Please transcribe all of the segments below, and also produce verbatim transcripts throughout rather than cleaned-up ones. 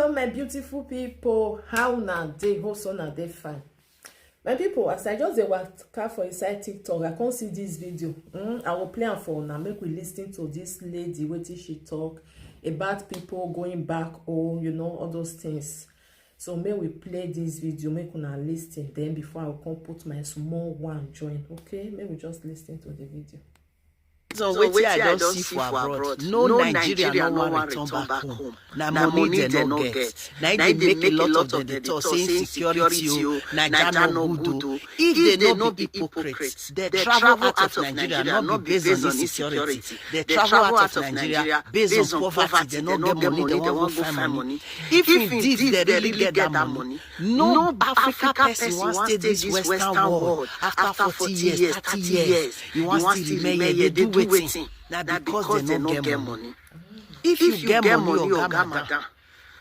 Hello, my beautiful people. How una dey? Hope so una dey fine. My people, as I just dey waka for inside TikTok, I come see this video. Mm, I will play am for una. Make we listen to this lady, wetin she talk about people going back home, you know, all those things. So make we play this video, make una listen. Then before I come put my small one join, okay? Make we just listen to the video. Based on wetin I don see for abroad, no Nigeria no wan return back home. Na money dem no get. Na im dey make a lot of dem dey talk say insecurity o, Naija no good o. If dem no be hypocrites, dem travel out of Nigeria no be based on insecurity. Dem travel out of Nigeria based on poverty. Dem no get money, dem wan go find money. If indeed dem really get that money, no Africa person wan stay this Western world after forty years, thirty years. You wan still remain here dey do wetin? Na because dem no get money. If you get money, oga madam,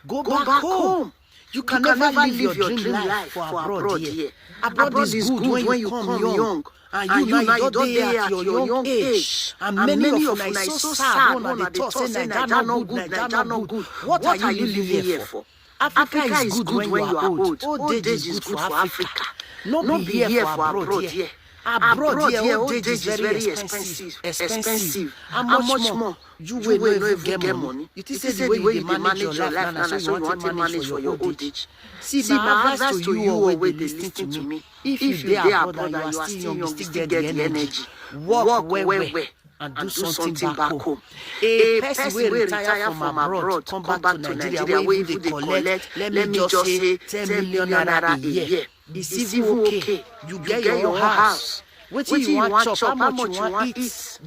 go back home. You can never live your dream life for abroad here. Abroad is good when you come young. And you now, you don dey at your young age. And many of una, it's so sad when una dey talk say Naija no good, Naija no good. What are you living here for? Africa is good when you are old. Old age is good for Africa. No be here for abroad here. Abroad here, old age is very expensive. Expensive. How much more? You wey no even get money. You think say the way you dey manage your life now, na so you want to manage for your old age. See, my advice to you all wey dey listen to me. If you dey abroad and you are still young, you still get the energy. Work well well and do something back home. A person wey retire from abroad come back to Nigeria wey even dey collect, let me just say, ten million naira a year. It's even okay. You get your own house. Wetin you wan chop? How much you wan eat?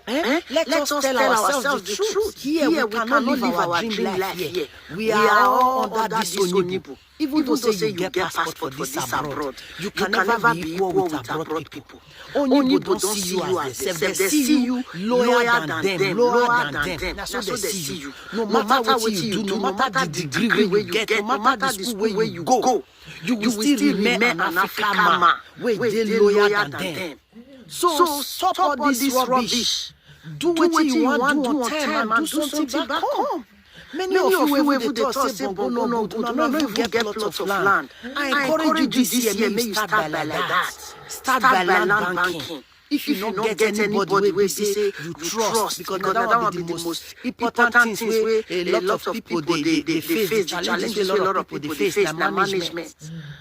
Eh? Let us tell ourselves the truth. Here, we cannot live our dream life here. We are all under this Oyibo. Even though say you get passport for this abroad, you can never be equal with abroad people. Oyibo don see you as themselves. They see you lower than them, lower than them. Na so they see you. No matter wetin you do, no matter the degree wey you get, no matter the school wey you go, you will still remain an African man wey dey lower than them. So stop all this rubbish. Do wetin you wan do on time and do something back home. Many of you wey even dey talk say Bongo no good, una no even get plot of land. I encourage you this year, make you start by like that. Start by land banking. If you no get anybody wey be say you trust, because na that one be the most important things wey a lot of people dey dey dey face, the challenges wey a lot of people dey face na management.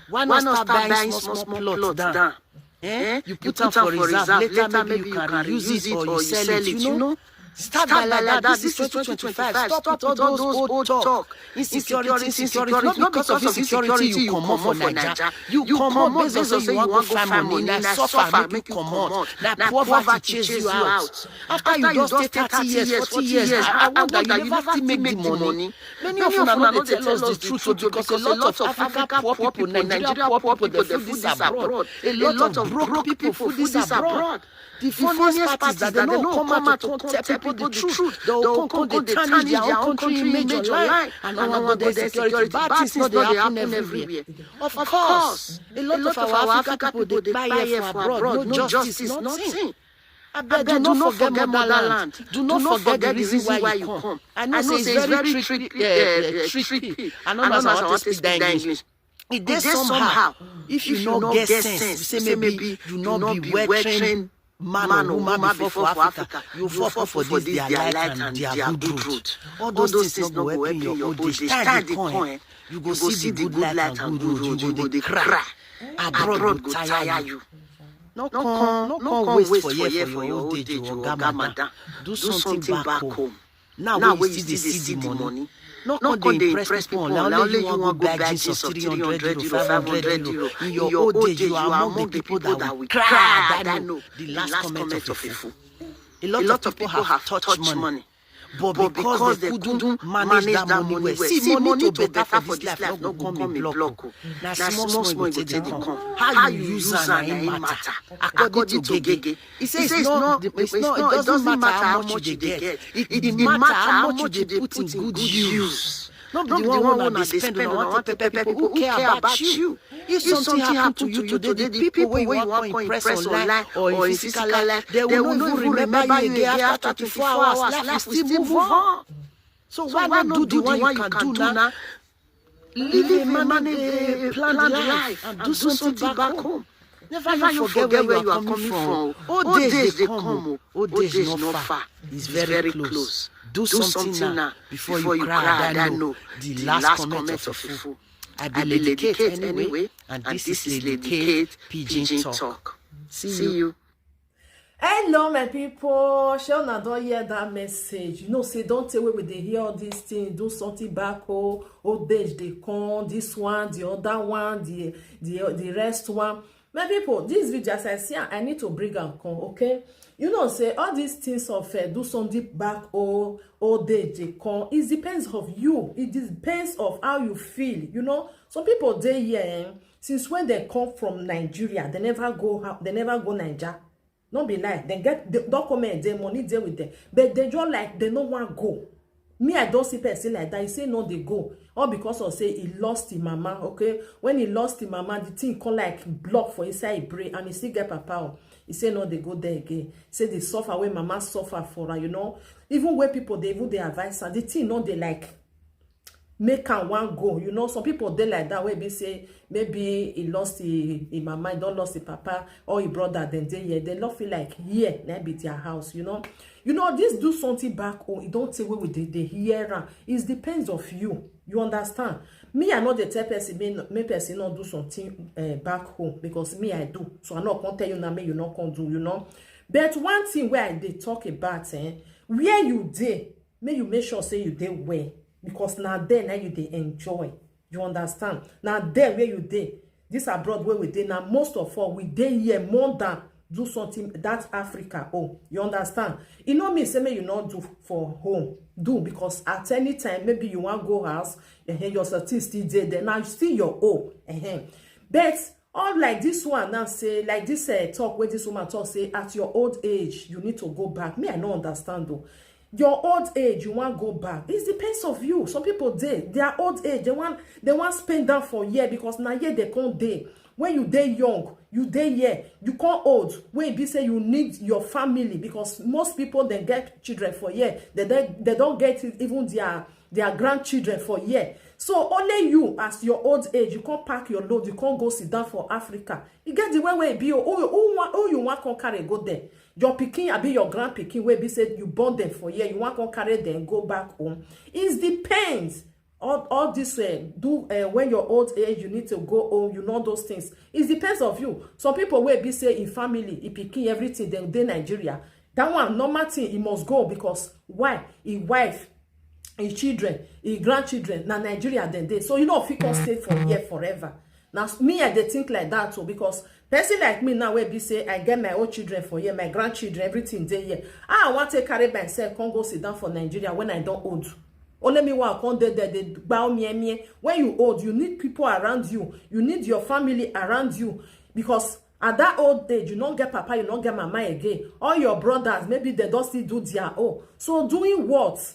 Why not start buying small small plot down? Eh? You put am for reserve, later maybe you can reuse it or you sell it, you know? Start by like that. This is twenty twenty-five. Stop with all those old talk. Insecurity, insecurity. Not because of insecurity you comot for Naija. You comot based on say you wan go find money. Na suffer make you comot. Na poverty chase you out. After you don stay thirty years, forty years, I wonder you never still make the money. Many of una no dey tell us the truth o, because a lot of Africa poor people, Nigeria poor people, dey feel this abroad. A lot of broke people feel this abroad. The funniest part is that they no come out to come tell people the truth. They go come, come dey tarnish their own country image online. And our go dey security, bad things no dey happen everywhere. Of course, a lot of our Africa people dey kpai here for abroad. No justice, nothing. Abeg, do not forget motherland. Do not forget the reason why you come. I know say it's very tricky, uh, tricky. I know as I want to speak that English. E dey somehow if you no get sense. You say maybe you no be well trained man or woman before for Africa. You fall for this their light and their good road. All those things no go help you in your old age. Time dey come, eh, you go see the good light and good road. You go dey cry. Abroad go tire you. No come, no come waste for here for your old age, oga madam. Do something back home. Now wey you still dey see the money, no come dey impress people online. Only you wan go buy jeans of three hundred euro, five hundred euro. In your old age, you are among the people that will cry. I know the last comment of a fool. A lot of people have touched money, but because they couldn't manage that money well. See, money to better for this life no go come a block. Na small small you go take dey come. How you use am na im matter. According to Gege, he say it's not, it's not, it doesn't matter how much you dey get. It, it matter how much you dey put in good use. No be the one wey una dey spend, una wan take pepper people. Who care about you? If something happen to you today, the people wey you wan come impress online or in physical life, they will no even remember you again after twenty-four hours. Life will still move on. So why not do the one you can do now? Live a manage a planned life and do something back home. Never you forget where you are coming from. Old days dey come o. Old days no far. It's very close. Do something now before you cry. I don't know the last comment of a fool. I be Lady Kate anyway, and this is Lady Kate Pidgin Talk. See you. Hello, my people. Shall una don hear that message? You know, say don't tell we dey hear all these things. Do something back home. Old days dey come. This one, the other one, the the the rest one. My people, this video as I see am, I need to bring am come, okay? You know, say all these things of uh, do something back home, old days dey come. It depends of you. It depends of how you feel. You know, some people dey here eh, since when they come from Nigeria, they never go ha- they never go Niger. No be lie, dem get the document, the money dey with them, but they just like they no wan go. Me, I don see person like that. He say no, they go all because of say he lost his mama. Okay, when he lost his mama, the thing come like block for inside his brain, and he still get papa. Oh. He say no, they go there again. Say the suffer wey mama suffer for her, you know. Even where people they even they advise her, the thing no they like make am wan go. You know, some people dey like that wey be say maybe he lost him him mama, he don lost him papa, or him brother, dem dey here, dem no feel like here na be their house. You know, you know this do something back home. E don tey wey we dey dey hear am. It depends of you. You understand? Me, I no dey tell person make make person no do something uh, back home, because me I do. So I no come tell you now make you no come do. You know, but one thing wey I dey talk about, eh, where you dey, make you make sure say you dey well, because na there na you dey enjoy. You understand? Na there where you dey. This abroad where we dey now, most of all we dey here more than do something that Africa. Oh, you understand? E no mean say make you not do for home. Do, because at any time maybe you wan go house, eh, your certain still dey there. Now you still your own. Eh. But all like this one now say, like this uh, talk where this woman talk say at your old age you need to go back. Me, I no understand though. Your old age, you wan go back. It depends of you. Some people dey their old age, they wan they wan spend down for year, because na year they come dey. When you dey young, you dey here, you come old. When e be say you need your family, because most people dem get children for here, they they, they don get even their their grandchildren for here. So only you, as your old age, you come pack your load, you come go sit down for Africa. You get the way where e be o. Who, who, wan- who you want come carry go there? Your pikin, abi your grand pikin, wey be say you born them for here, you want come carry them go back home. It depends. All, all this uh, do uh, when your old age you need to go home, you know those things. It depends of you. Some people wey be say in family, in pikin, everything, dem dey Nigeria. That one normal thing, he must go, because why? His wife, his children, his grandchildren, na Nigeria dem dey. So you know, fit come stay for here forever. Now me, I dey think like that too, because person like me now, where be say I get my own children for here, my grandchildren, everything dey here. I want to carry myself, come go sit down for Nigeria when I don old. Only me one come dey there, they bow me, me. When you old, you need people around you. You need your family around you, because at that old age, you don't get papa, you don't get mama again. All your brothers, maybe they don't still do their own. So doing what?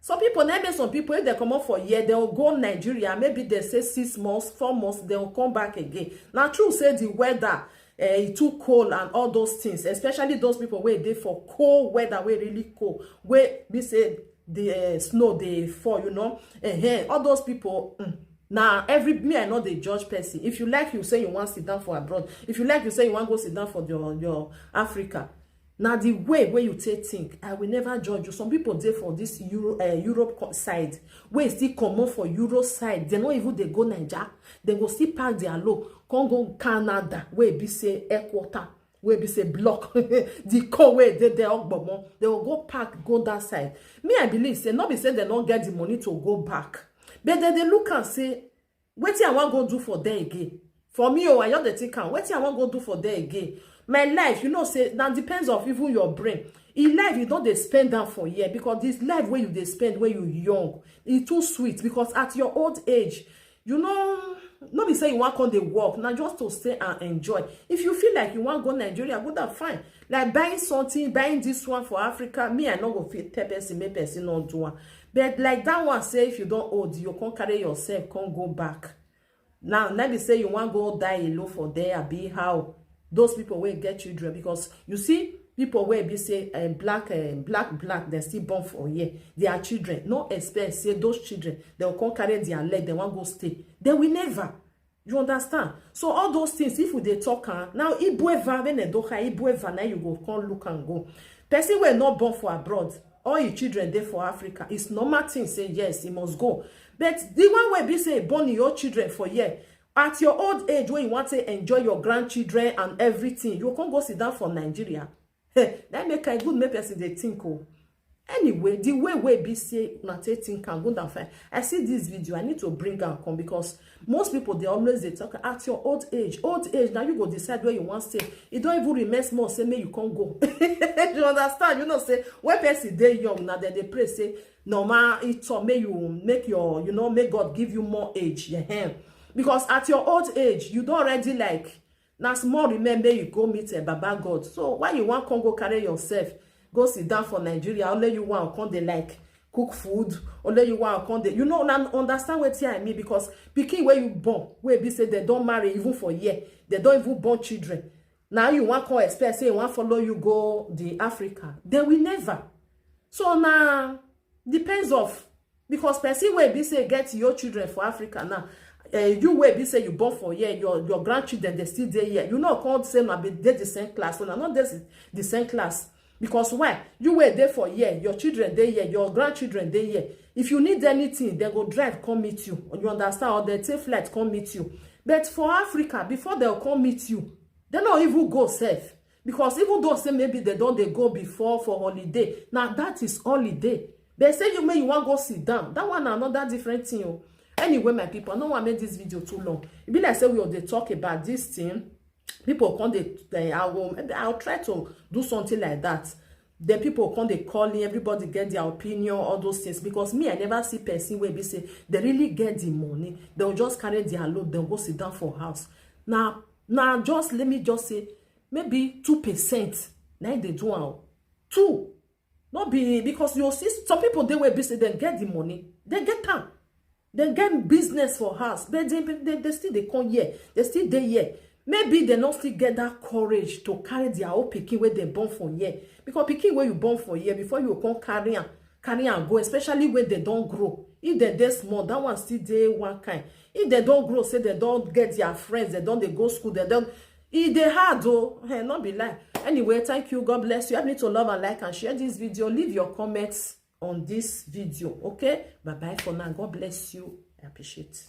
Some people, maybe some people, if they come up for year, they will go Nigeria. Maybe they say six months, four months, they will come back again. Now, true say the weather, uh, e too cold and all those things, especially those people where they for cold weather, where really cold, where we say the uh, snow they fall, you know. Uh-huh. All those people, mm, now every me, I know they judge person. If you like, you say you want sit down for abroad. If you like, you say you want go sit down for your your Africa. Now the way where you take think, I will never judge you. Some people dey for this Euro, uh, Europe co- side, wey still comot for Euro side. They no even dey go Naija. They go still pack their load, come go Canada, wey be say headquarter, wey be say block the call wey dey there ogbomo. They go go pack go that side. Me, I believe say no be say they no get the money to go back, but then they look and say, wetin I wan go do for there again? For me, oh, I just dey think am. Wetin I wan go do for there again? My life, you know, say now depends of even your brain. In life, you don't dey spend down for here, because this life where you dey spend when you young, it too sweet, because at your old age, you know, no be say you want come dey work now just to stay and enjoy. If you feel like you want go Nigeria, go that fine. Like buying something, buying this one for Africa, me, I no go fit tell person, make person no do one. But like that one, say if you don't old, you can't carry yourself, can't go back. Now, let me say you want go die alone for there, be how those people will get children, because you see, People wey be say um, black um, black black dem still born for here, their children, no expect say those children dem go come carry their leg, dem wan go stay. Dem will never. You understand? So all those things, if we dey talk am now, ibueva when dem don high ibueva, na you go come look and go. Person wey no born for abroad, all his children dey for Africa. It's normal thing say yes, he must go. But the one wey be say born your children for here, at your old age, when you want to enjoy your grandchildren and everything, you can't go sit down for Nigeria. Hey, that make a good make person dey think. Oh, anyway, the way wey be say na take think am go down fine. I see this video, I need to bring am come because most people dey always dey talk at your old age. Old age, now you go decide where you want stay. You don't even remain small, say make you can't go. You understand? You know say when person dey young, now dem dey pray say no ma it make you make your you know make God give you more age. Yeah. Because at your old age, you don't already like na small remain make you go meet uh, Baba God. So why you want come go carry yourself, go sit down for Nigeria? Only you want come dey like cook food. Only you want come dey you know na understand wetin I mean, because pikin wey you born wey be say dem don marry even for year, dem don even born children. Now you want come expect say you want follow you go the Africa? They will never. So now depends of because person wey be say get your children for Africa now, uh, you wey be say you born for here, your your grandchildren they still dey here. You know, can't say na be dey the same class, so na not dey the same class. Because why? You wey dey for here, your children dey here, your grandchildren dey here. If you need anything, they go drive come meet you. You understand? Or they take flight come meet you. But for Africa, before they'll come meet you, they not even go safe. Because even though say maybe they don't they go before for holiday, now that is holiday. They say you may you want go sit down. That one another different thing. Oh. Anyway, my people, I don't want to make this video too long. It be like say we all dey talk about this thing. People come they, they I will maybe I'll try to do something like that. Then people come they calling, everybody get their opinion, all those things. Because me, I never see person where be say they really get the money. They'll just carry their load, they'll go sit down for house. Now, now just let me just say maybe two percent. Now they do am. Two. Not be because you see some people they will be say they get the money, they get time. They get business for house, but they, they, they still they come here, they still dey here. Maybe they not still get that courage to carry their own pikin where they born for here. Because pikin where you born for here, before you come carry am, carry am go, especially when they don't grow. If they dey small, that one still dey one kind. If they don't grow, say they don't get their friends, they don't they go school, they don't. E dey hard though, hey, not be lie. Anyway, thank you. God bless you. Help me to love and like and share this video. Leave your comments on this video, okay? Bye bye for now. God bless you. I appreciate.